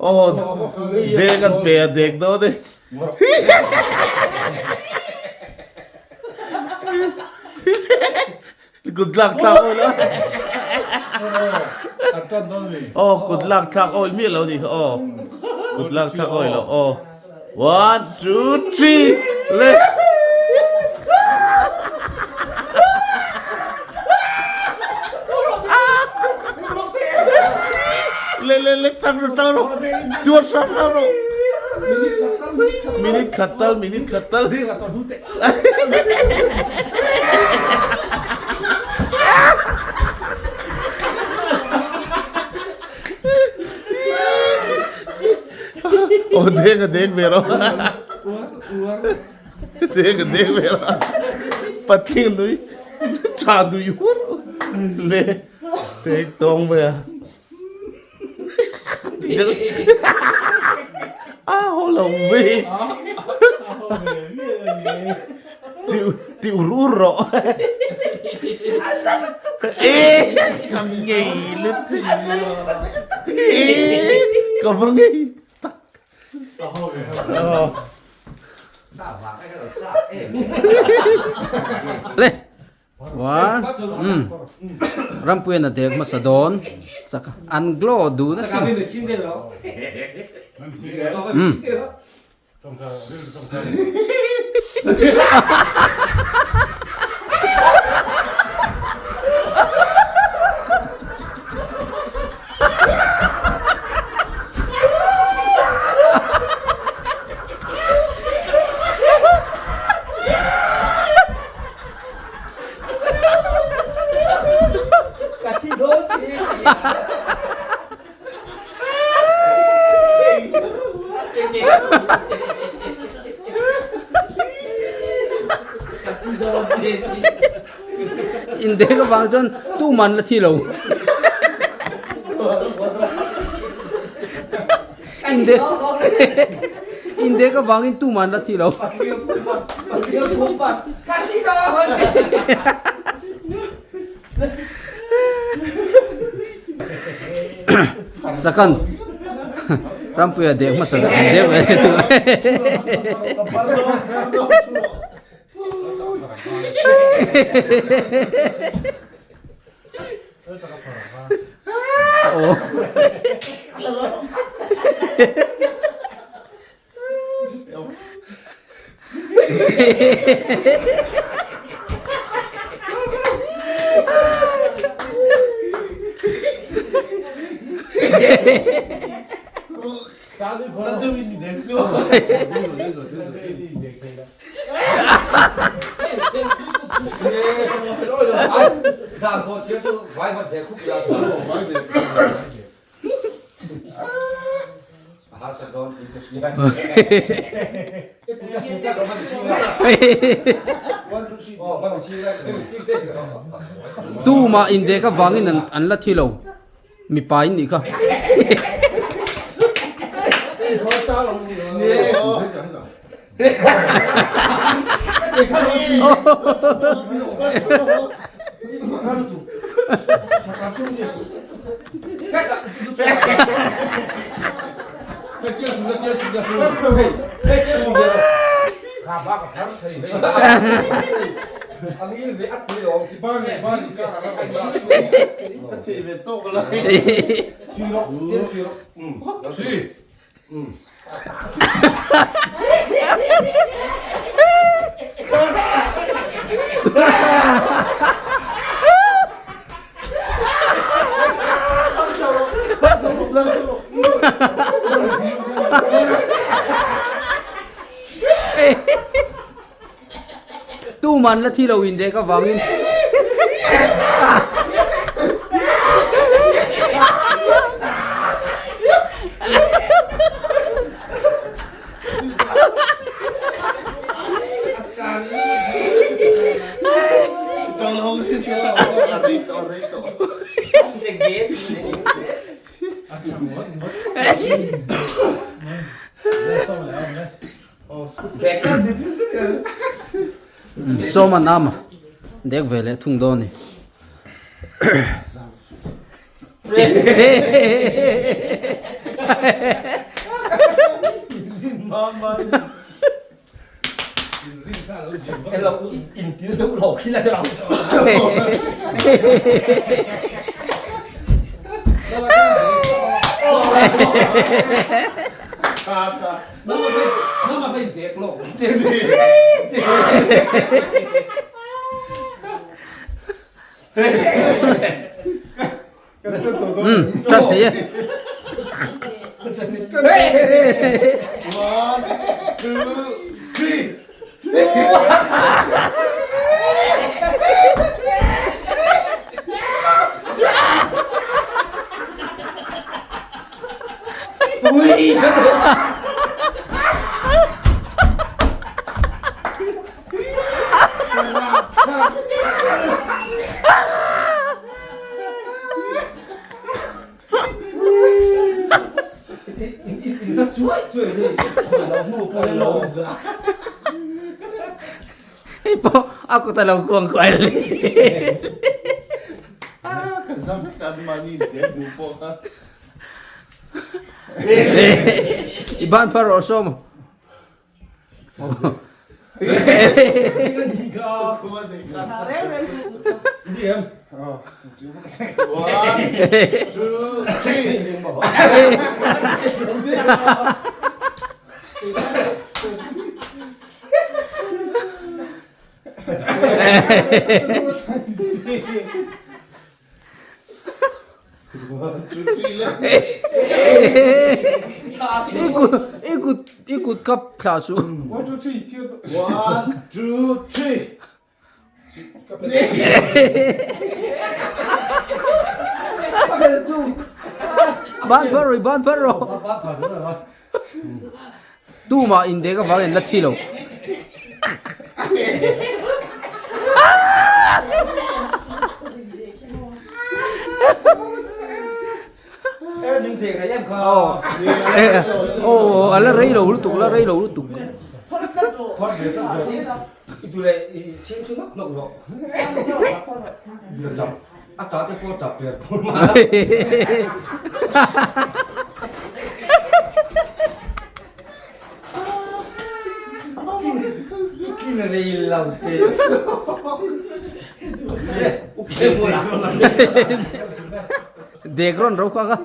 Aw dek an pe a dek dawn e. Kut lak thlak awi lo. Aw kut lak thlak awi miah lo nih kha aw. Kut lak thlak awi lo aw. One two three le. Le le le tang ro tang ro. Tuar sa sa ro. Minute khat tal minute khat tal. Aw deng a deng ve rawh. Deng a deng ve rawh. Patling nui tha nui hur le tek tawng mai a. A ho lo ve. Ti ti ur ur rawh. E ka ngei lutuk. E ka va ngei tak. Le One um Rampuian a dek hmasa dawn chak an glow dun asin um. Indek avang chuan tuman la thi lo. Indek Indek avangin tuman la thi lo. Chakan Rampuia dek hmasa ber an dek ve chu. Aw. Tumah indek avangin an la thi lo mipa in nih kha. Tuman la thi lo in dek avangin. Sawma nama dek ve leh thung dawn ni. Tan thei e. One, two, three. Hei pawh a kut a lo kuang kual le. I ban phar rawh sawm. I kut i kut i kut kap thlah suh. One, two, three. Ban phar rawh i ban phar rawh. Tumah indek avang in la thi lo. Aw a la rei lo lutuk la rei lo lutuk. Dek rawn ro kha ka.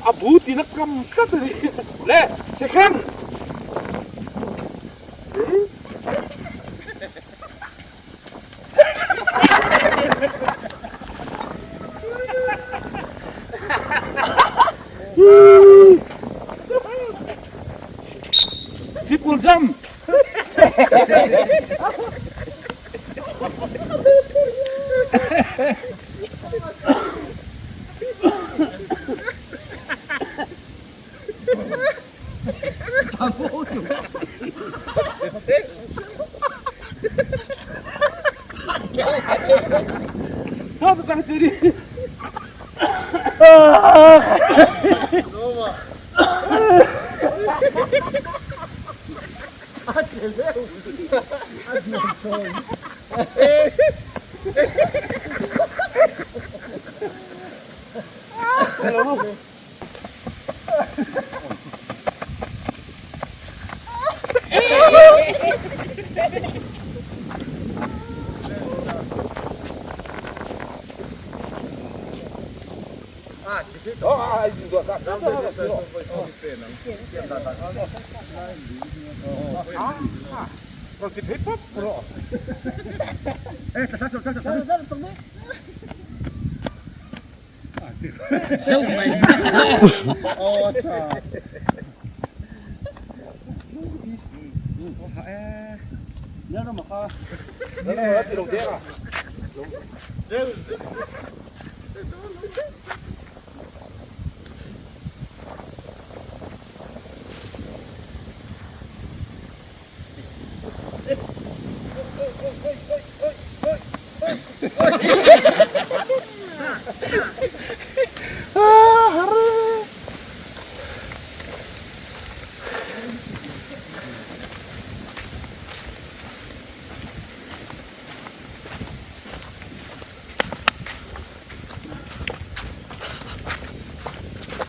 A bu tin a kam tlat a ni le second. Triple jump.